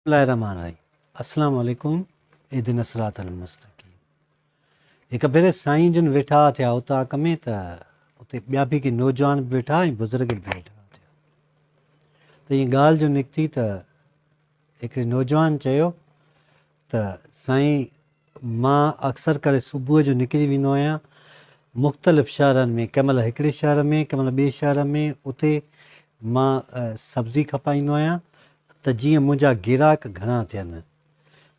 الله الرحمٰن الرحيم السلام عليڪم اهدنا الصراط المستقيم هڪ ڀيري سائين جن ويٺا ٿيا اوطاق ۾ ته اتي ٻيا به ڪي نوجوان به ويٺا ۽ بزرگ به ويٺا ٿيا ته ائين ڳالهه جو نڪتي ته هڪڙي نوجوان چيو ته سائين مان اڪثر ڪري صبح جو نڪري ويندو آهيان مختلف شهرن ۾ ڪنهن مهل هڪڙي شهر ۾ ڪنهن مهل ٻئي شهر ۾ اتي مان سبزي کپائيندو آهيان ته جيئن منهنجا گراهڪ گهڻا ٿين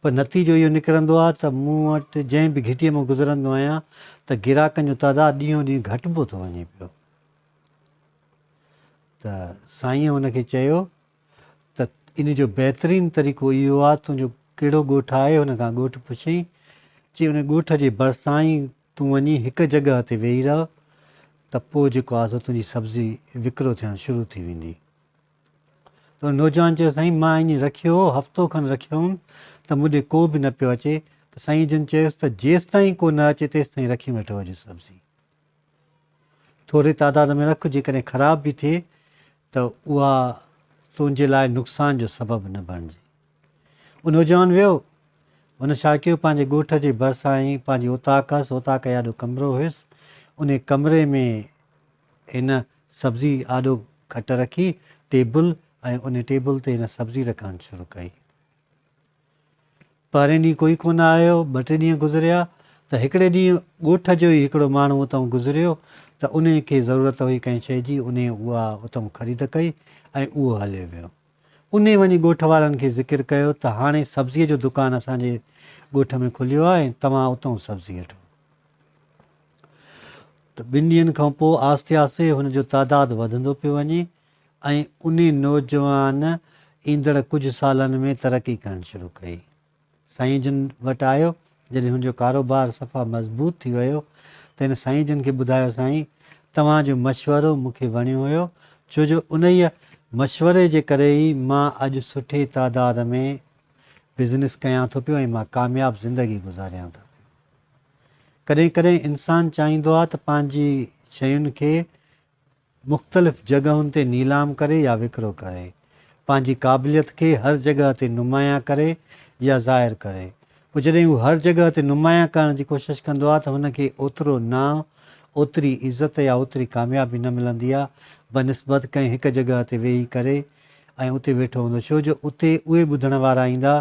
پر نتيجو اهو نڪرندو آهي ته مون وٽ جنهن به گهٽيء مان گذرندو آهيان ته گراهڪن جو تعداد ڏينهون ڏينهن گهٽبو ٿو وڃي پيو ته سائينء هن کي چيو ته ان جو بهترين طريقو اهو آهي تنهنجو ڪهڙو ڳوٺ آهي هن کان ڳوٺ پڇيائين چي ان ڳوٺ جي ڀرسان ئي تون وڃي هڪ جڳهه تي ويهي رهه ته پوء جيڪو آهي سو تنهنجي سبزي وڪرو ٿيڻ شروع ٿي ويندي ته ان نوجوان چيو سائين مان ائين رکيو هو هفتو کن رکيو هوم ته مون ڏي ڪو به نه پيو اچي ته سائين جن چيس ته جيستائين ڪو نه اچي تيستائين رکيون ويٺو هج سبزي ٿوري تعداد ۾ رک، جيڪڏهن خراب به ٿئي ته اها تنهنجي لاء نقصان جو سبب نه بڻجي. اهو نوجوان ويو. هن ڇا ڪيو، پنهنجي ڳوٺ جي ڀرسان ئي پنهنجي اوطاق هئس، اوطاق جي آڏو ڪمرو هيس، انهي ڪمري ۾ هن سبزي آڏو کٽ رکي، ٽيبل، ۽ انهي ٽيبل تي هن سبزي رکڻ شروع ڪئي. پهرئين ڏينهن ڪوئي ڪونه آيو، ٻه ٽي ڏينهن گذريا ته هڪڙي ڏينهن ڳوٺ جو ئي هڪڙو ماڻهو اتئون گذريو ته انهيء کي ضرورت هئي ڪنهن شيء جي، انهيء اها اتئون خريد ڪئي ۽ اهو هليو ويو. انهيء وڃي ڳوٺ وارن کي ذڪر ڪيو ته هاڻي سبزيء جو دڪان اسان جي ڳوٺ ۾ کليو آهي ۽ توهان اتئون سبزي وٺو. ته ٻن ڏينهن کان پوء آهستي آهستي هن جو تعداد وڌندو پيو وڃي ۽ انهي نوجوان ايندڙ ڪجهه سالن ۾ ترقي ڪرڻ شروع ڪئي. سائين جن وٽ آيو، جڏهن هن جو ڪاروبار صفا مضبوط ٿي ويو ته هن سائين جن کي ٻڌايو سائين توهان جو مشورو مون کي وڻيو هيو ڇو جو انهيء مشوري جي ڪري ئي مان اڄ سٺي تعداد ۾ بزنس ڪيان ٿو پيو ۽ مان ڪامياب زندگي گذاريان ٿو پيو. ڪڏهن ڪڏهن انسان چاهيندو آهي ته پنهنجي شين کي مختلف جڳهن تي نيلام ڪري يا وڪرو ڪري، پنهنجي قابليت کي هر جڳهه تي نمايان ڪري يا ظاهر ڪري. پوء جڏهن هو هر جڳهه تي نمايان ڪرڻ جي ڪوشش ڪندو آهي ته هن کي اوترو نانء، اوتري عزت يا اوتري ڪاميابي نه ملندي آهي بنسبت ڪنهن هڪ جڳهه تي ويهي ڪري ۽ اتي ويٺو هوندو ڇو جو اتي اهي ٻڌڻ وارا ايندا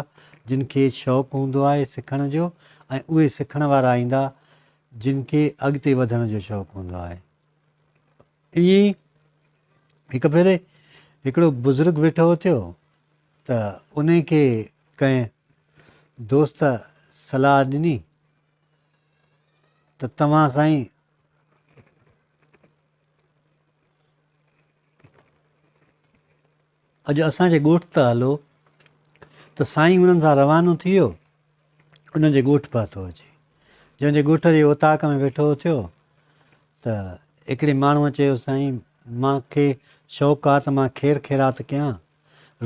جن کي شوق هوندو آهي سکڻ جو ۽ اهي سکڻ وارا ايندا جن کي اڳتي وڌڻ جو شوق هوندو آهي. ائين ئي هڪ ڀيري هڪڙو بزرگ ويٺو ٿيو ته انهي کي ڪنهن دوست صلاح ڏني ته توهان سائين اڄ اسان جي ڳوٺ ته هلو ته سائين انهن سان روانو ٿي ويو انهن جي ڳوٺ پهتو اچي جنهن جي ڳوٺ جي اوطاق ۾ ويٺو ٿيو ته هڪڙي ماڻهوء چيو سائين مان کي شوق آ ته مان خير خيرات ڪيان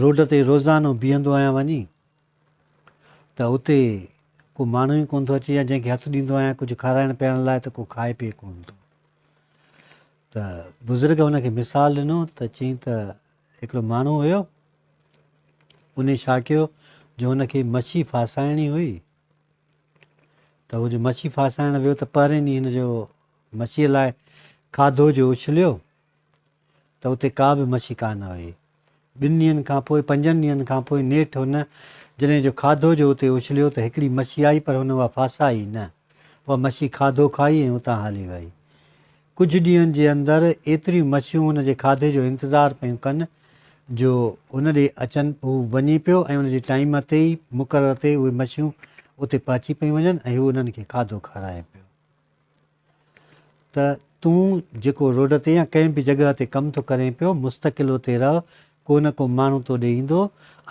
روڊ تي روزانو بيهندو آهيان وڃي ته اتي ڪو ماڻهو ئي ڪونه ٿو اچي يا جنهن کي هٿ ڏيندو آهيان ڪجهه کارائڻ پيارڻ لاء ته ڪو کائي پيئي ڪونه ٿو ته بزرگ هن کي مثال ڏنو ته چيائين ته هڪڙو ماڻهو هيو انهي ڇا ڪيو جو هن کي مڇي ڦاسائڻي هئي ته هو جو مڇي ڦاسائڻ ويو ته پهرين ڏينهن هن جو مڇيء لاء کاڌو جو اڇليو ته اتي ڪا به مڇي ڪانه هئي. ٻن ڏينهن کان پوء پنجن ڏينهن کان پوء نيٺ هن جڏهن جو کاڌو جو اتي اڇليو ته هڪڙي مڇي آئي پر هن اها ڦاسائي نه. اها مڇي کاڌو کائي ۽ اتان هلي وئي. ڪجهه ڏينهن جي اندر ايتريون مڇيون هن جي کاڌي جو انتظار پيون ڪن جو هن ڏي اچن. هو وڃي پيو ۽ ان جي ٽائيم تي ئي مقرر تي اهي مڇيون اتي پهچي پيون وڃن ۽ هو انهن کي کاڌو کارائي پيو. ته تون جيڪو روڊ تي يا ڪنهن به جڳهه تي ڪم ٿو ڪرين پيو، مستقل اتي رهه، ڪو نه ڪو ماڻهو تو ڏي ايندو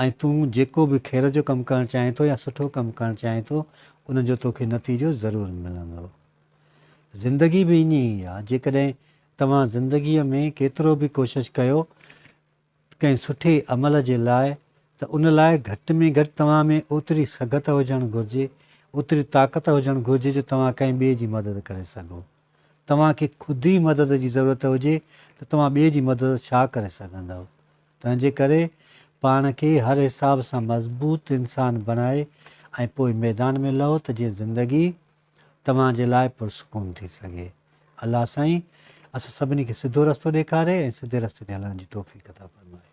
۽ تون جيڪو به خير جو ڪم ڪرڻ چاهين ٿو يا سٺو ڪم ڪرڻ چاهين ٿو، ان جو توکي نتيجو ضرور ملندو. زندگي به ائين ئي آهي، جيڪڏهن توهان زندگيء ۾ ڪيترو به ڪوشش ڪيو ڪنهن سٺي عمل جي لاء ته ان لاء گهٽ ۾ گهٽ توهان ۾ اوتري سگهه ته هجڻ گهرجي، اوتري طاقت هجڻ گهرجي جو توهان ڪنهن ٻئي جي مدد ڪري سگهو. توهان کي خود ئي مدد جي ضرورت هجي ته توهان ٻئي جي مدد ڇا ڪري سگهندؤ؟ تنهنجي ڪري پاڻ کي هر حساب سان مضبوط انسان بڻائي ۽ پوء ميدان ۾ لهو ته جيئن زندگي توهان جي لاء پرسڪون ٿي سگهي. الله سائين اسان سڀني کي سڌو رستو ڏيکاري ۽ سڌي رستي تي هلڻ جي توفيق عطا فرمائي.